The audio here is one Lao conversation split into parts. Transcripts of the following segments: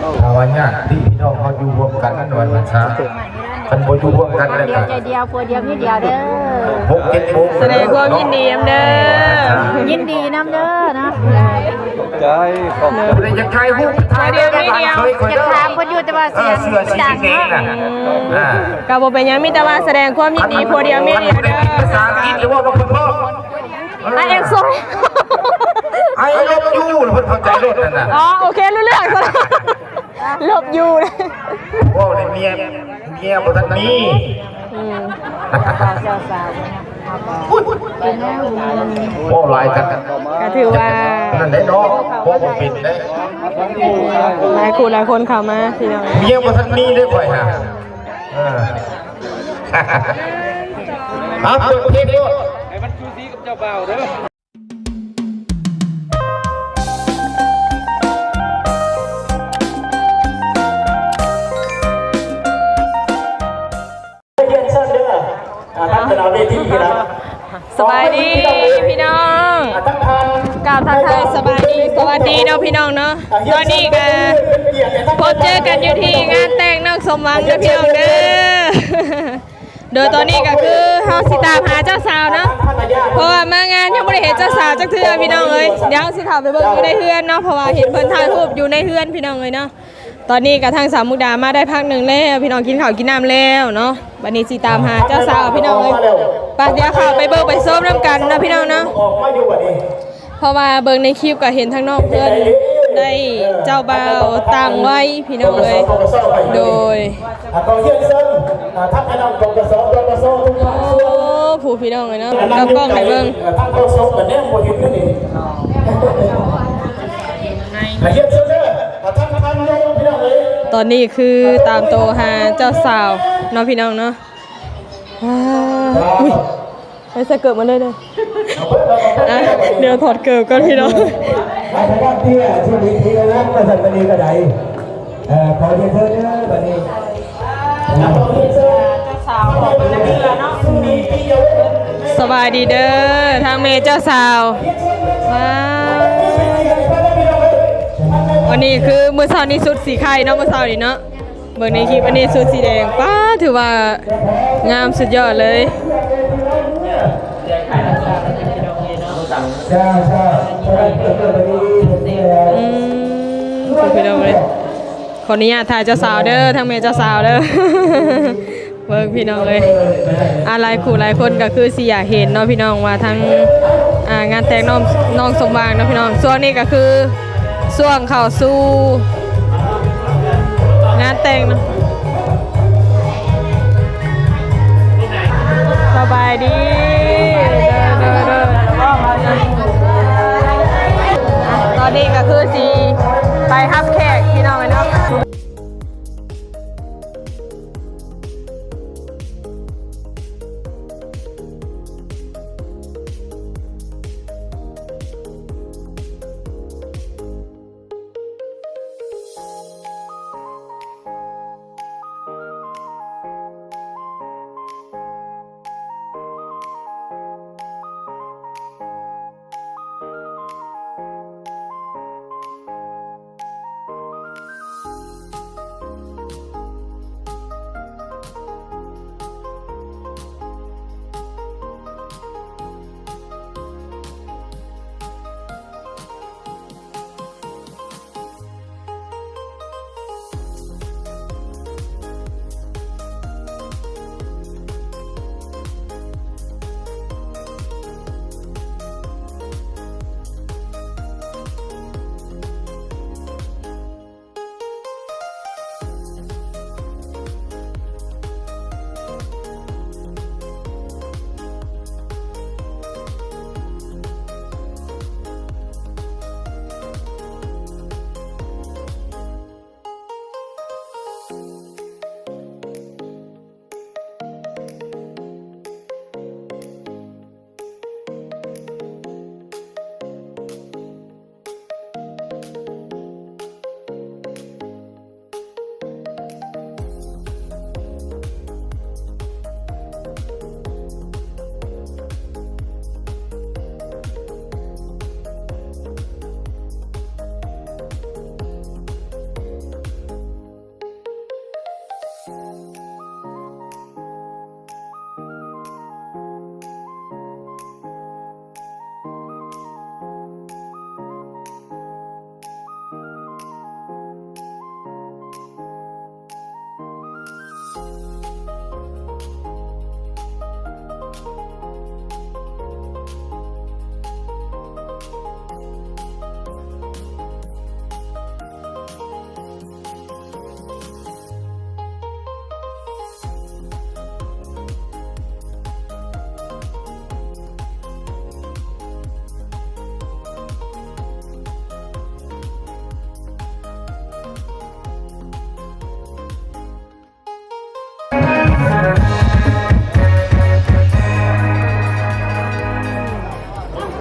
ຖ້າວ່າຍາດພີ່ນ້ອງເຮົາຢູ່ຮ່ວມກັນ ວ່າຊັ້ນຊະ ຄັນບໍ່ຢູ່ຮ່ວມກັນແລ້ວ ດຽວໃຈດຽວ ຜົວດຽວເມຍດຽວເດີ ຫົກເຈັດໂມງ ສະແດງຄວາມຍິນດີນຳເດີ ຍິນດີນຳເດີເນາະ ໃຈຂອບໃຈ ຜູ້ໃດຢາກຖ່າຍຮູບ ຜົວດຽວເມຍດຽວ ຢາກຖາມເພິ່ນຢູ່ ແຕ່ວ່າສຽງ ເອີ ເສື້ອສີແດງນະ ອ່າ ກໍບໍ່ເປັນຫຍັງ ມີແຕ່ວ່າສະແດງຄວາມຍິນດີ ຜົວດຽວເມຍດຽວເດີ ພາສາອັງກິດ ຫຼືວ່າເພິ່ນເວົ້າ I am sorry I love you ເພິ່ນເຂົ້າໃຈໂລດນັ້ນນະ ອໍ ໂອເຄ ຮູ້ເລື່ອງ Love you ເວົ້າໃນເມຍ ເມຍບໍ່ທັນມີ ອືມ ເຈົ້າສາວ ເວົ້າຫຼາຍກັນ ກໍຖືວ່າ ນັ້ນແຫຼະເນາະ ເວົ້າບໍ່ເປັນເດ້ ຫຼາຍຄູ່ຫຼາຍຄົນເຂົ້າມາ ພີ່ນ້ອງ ເມຍບໍ່ທັນມີເດ້ຂ້ອຍຫາ ເອີ ເອົາ ເປີດເພງໂລດ ໃຫ້ມັນສູສີກັບເຈົ້າບ່າວເດີ. ສະບາຍດີພີ່ນ້ອງ ກ່າວທັກທາຍສະບາຍດີ ສະຫວັດດີເນາະພີ່ນ້ອງເນາະ ຕອນນີ້ກະພົບເຈີກັນຢູ່ທີ່ງານແຕ່ງນ້ອງສົມຫວັງເດີພີ່ນ້ອງເດີ. ໂດຍຕອນນີ້ກໍຄືເຮົາຊິຕາມຫາເຈົ້າສາວເນາະ ເພາະວ່າມາງານຍັງບໍ່ໄດ້ເຫັນເຈົ້າສາວຈັກເທື່ອພີ່ນ້ອງເອີຍ. ດຽວເຮົາຊິເຂົ້າໄປເບິ່ງຢູ່ໃນເຮືອນເນາະ ເພາະວ່າເຫັນເພິ່ນຖ່າຍຮູບຢູ່ໃນເຮືອນພີ່ນ້ອງເອີຍເນາະ. ຕອນນີ້ກໍທາງສາວມຸກດາມາໄດ້ພັກໜຶ່ງແລ້ວ ພີ່ນ້ອງ ກິນເຂົ້າກິນນ້ຳແລ້ວເນາະ. ບັດນີ້ຊິຕາມຫາເຈົ້າສາວພີ່ນ້ອງເອີຍ. ໄປ ດຽວເຂົ້າໄປເບິ່ງໄປຊົມນຳກັນເນາະພີ່ນ້ອງເນາະ. ເພາະວ່າເບິ່ງໃນຄລິບກໍເຫັນທາງນອກເພິ່ນໄດ້ເຈົ້າບ່າວຕ່າງໄວພີ່ນ້ອງເອີຍ. ໂດຍ ອ່າ ຂໍຮຽນເຊີນ ອ່າ ທັງຄະນະ ປກສ ປກສ ທຸກພາກສ່ວນ. ໂອ້ ຜູ້ພີ່ນ້ອງເອີຍເນາະ ກັບກ້ອງໃຫ້ເບິ່ງ ອ່າ ທັງປກສ ກໍແນມບໍ່ເຫັນເດ້ນີ້. ອ່າ ຮຽນເຊີນເດີ ອ່າ ທັງທ່ານນາຍົກພີ່ນ້ອງເອີຍ. ຕອນນີ້ຄືຕາມໂຕຫາເຈົ້າສາວເນາະ ພີ່ນ້ອງເນາະ. ອ່າ ອຸ້ຍ ໄປໃສ່ເກີບມາເລີຍເດີ. ອ່ະ ດຽວຖອດເກີບກ່ອນພີ່ນ້ອງ. ສະບາຍດີເດີ ທາງແມ່ເຈົ້າສາວ. ວ້າວ ອັນນີ້ຄືມື້ເຊົ້ານີ້ຊຸດສີໄຂ່ເນາະ ມື້ເຊົ້ານີ້ເນາະ. ເບິ່ງໃນຄລິບ ອັນນີ້ຊຸດສີແດງ ປ້າ ຖືວ່າງາມສຸດຍອດເລີຍ. ອືມ ພີ່ນ້ອງເອີຍ ຂໍອະນຸຍາດຖ່າຍເຈົ້າສາວເດີ ທາງແມ່ເຈົ້າສາວເດີ. ເບິ່ງພີ່ນ້ອງເອີຍ ອ່າ ຫຼາຍຄູ່ຫຼາຍຄົນກໍຄືຊິຢາກເຫັນເນາະ ພີ່ນ້ອງ ວ່າທາງ ອ່າ ງານແຕ່ງນ້ອງ ນ້ອງສົມຫວັງເນາະ ພີ່ນ້ອງ. ຊ່ວງນີ້ກໍຄື ຊ່ວງເຂົ້າສູ່ງານແຕ່ງເນາະ. ສະບາຍດີ ເດີ ເດີ ເດີ. ອ່ະ ຕອນນີ້ກໍຄືຊິໄປຮັບແຂກ ພີ່ນ້ອງເອີຍເນາະ.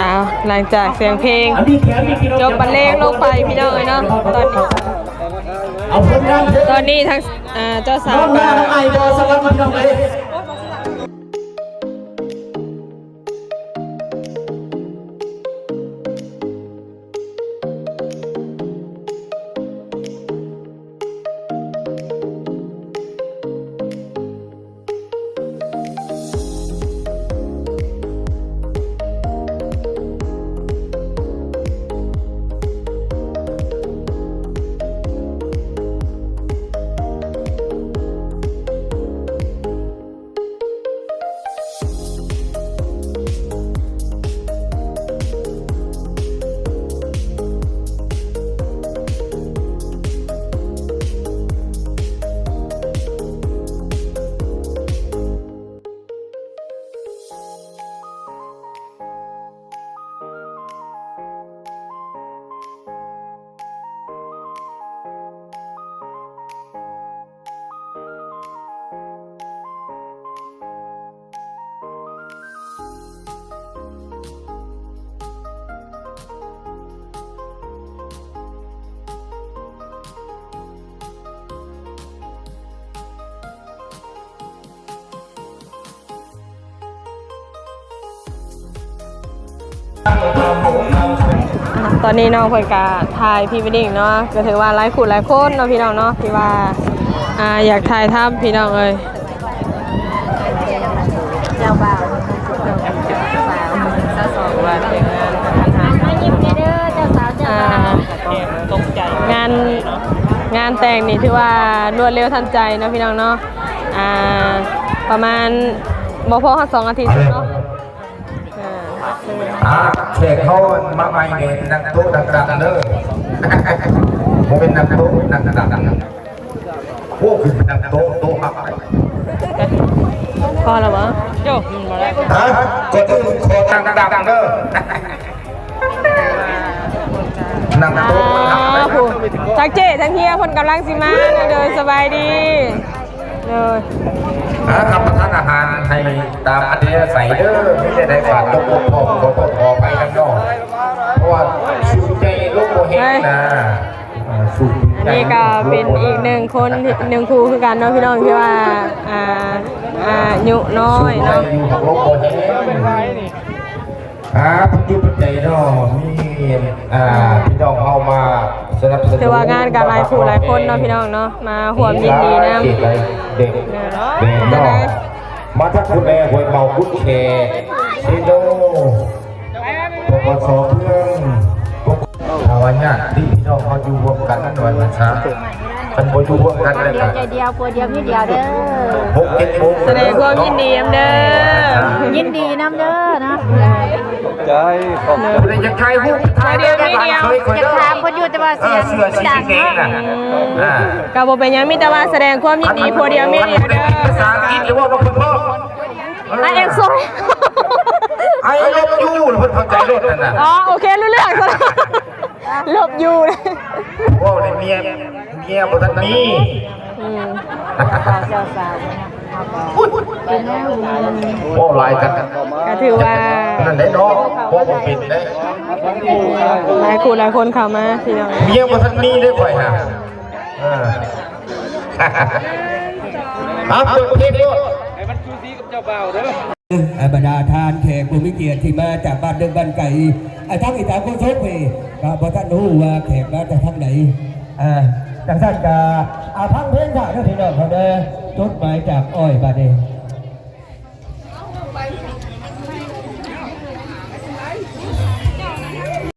ອ້າວ ຫຼັງຈາກສຽງເພງຈົບບັນເລງລົງໄປ ພີ່ນ້ອງເອີຍເນາະ ຕອນນີ້ ຕອນນີ້ທາງ ເຈົ້າສາວກໍ ຕອນນີ້ນ້ອງເພິ່ນກະຖ່າຍພຣີເວດດິ້ງເນາະ ກະຖືວ່າຫຼາຍຄູ່ຫຼາຍຄົນເນາະພີ່ນ້ອງເນາະ ທີ່ວ່າ ອາ ຢາກຖ່າຍທຳພີ່ນ້ອງເອີຍ ເຈົ້າບ່າວ ສາວສອງ ວ່າແຕ່ງງານ ມາຍິ້ມແດ່ເດີ ເຈົ້າສາວເຈົ້າບ່າວ ອາ ງານ ງານແຕ່ງນີ້ຖືວ່າລວດເລັວທັນໃຈເນາະພີ່ນ້ອງເນາະ ອາ ປະມານບໍ່ພໍຮອດສອງອາທິດເນາະ. ອ່າ ແຂກເຮົາມາໃໝ່ນີ້ນັ່ງໂຕະດັງໆເດີ ບໍ່ແມ່ນນັ່ງໂຕະນັ່ງດັງ ໂອ້ ຄືນັ່ງໂຕະ ໂຕະຫັກ ພໍແລ້ວບໍ່? ໂຢ ມັນບໍ່ໄດ້ ຮະ ກ່ອນອື່ນຂໍນັ່ງດັງເດີ ນັ່ງໂຕະມັນຫັກ ອ່າ ຜູ້ ທັງເຈ້ທັງເຮຍເພິ່ນກຳລັງຊິມາເດີ ສະບາຍດີ. ໂດຍ ຫາຮັບປະທານອາຫານໃຫ້ຕາມອັດທະຍາໄສເດີ ມີແນວໃດກະຕົກບົກຜ່ອງ ຂໍໂທດຂໍອະໄພນຳເນາະ ເພາະວ່າສູດໃຫຍ່ລົງບໍ່ແຮງນະ ເອີ ສູດ ອັນນີ້ກະເປັນອີກໜຶ່ງຄົນ ໜຶ່ງຄູ່ຄືກັນເນາະພີ່ນ້ອງ ທີ່ວ່າ ອາ ອາຍຸນ້ອຍເນາະ ສູດໃຫຍ່ຢູ່ ລົງບໍ່ແຮງ. ອ່າ ປັດຈຸບັນເນາະ ມີ ອ່າ ພີ່ນ້ອງເຮົາມາສະໜັບສະໜູນ ຖືວ່າງານກະຫຼາຍຄູ່ຫຼາຍຄົນເນາະພີ່ນ້ອງເນາະ ມາຮ່ວມຍິນດີນຳ ເດັກ ເດັກເນາະ ມາທັງຄຸນແມ່ຫ້ວຍເມົາ ກຸດແຂ ເຊໂນ ປກສ ເມືອງ ຖ້າວ່າຍາດພີ່ນ້ອງເຮົາຢູ່ຮ່ວມກັນ ວ່າຊັ້ນຊະ ຄັນບໍ່ຢູ່ຮ່ວມກັນແລ້ວກະ ໃຈດຽວ ຜົວດຽວເມຍດຽວເດີ ຫົກເຈັດໂມງ ສະແດງຄວາມຍິນດີນຳເດີ ຍິນດີນຳເດີເນາະ ໃຈຂອບໃຈ ຜູ້ໃດຢາກຖ່າຍຮູບ ຖ່າຍເດີ ຢາກຖາມເພິ່ນຢູ່ ແຕ່ວ່າສຽງ ເອີ ເສື້ອສີແດງນະ ອືມ ອ່າ ກະບໍ່ເປັນຫຍັງ ມີແຕ່ວ່າສະແດງຄວາມຍິນດີ ຜົວດຽວເມຍດຽວເດີ ພາສາອັງກິດ ຫຼືວ່າເພິ່ນເວົ້າ I am sorry I love you ເພິ່ນເຂົ້າໃຈໂລດນັ້ນນະ ອໍ ໂອເຄ ຮູ້ເລື່ອງ love you ເວົ້າໃນເມຍ ເມຍບໍ່ທັນມີ ອືມ ເຈົ້າສາວ ເວົ້າຫຼາຍກັນ ກະຖືວ່າ ນັ້ນແຫຼະເນາະ ເວົ້າບໍ່ເປັນເດ້ ຫຼາຍຄູ່ຫຼາຍຄົນເຂົ້າມາ ພີ່ນ້ອງ ເມຍບໍ່ທັນມີເດ້ຂ້ອຍຫາ ເອີ ຫາເປີດເພງໂລດ ໃຫ້ມັນສູສີກັບເຈົ້າບ່າວເດີ. ອາ ບັນດາທ່ານແຂກຜູ້ມີກຽດທີ່ມາຈາກບ້ານເດິກບ້ານໄກ ອາ ທັງອີກສາມຄົນສົບນີ້ ກະບໍ່ທັນຮູ້ວ່າແຂກມາຈາກທາງໃດ ອາ ຈັ່ງຊັ້ນກະ ອາ ຟັງເພງຊະເດີພີ່ນ້ອງເຮົາເດີ ຈົດໝາຍຈາກອ້ອຍບາດນີ້.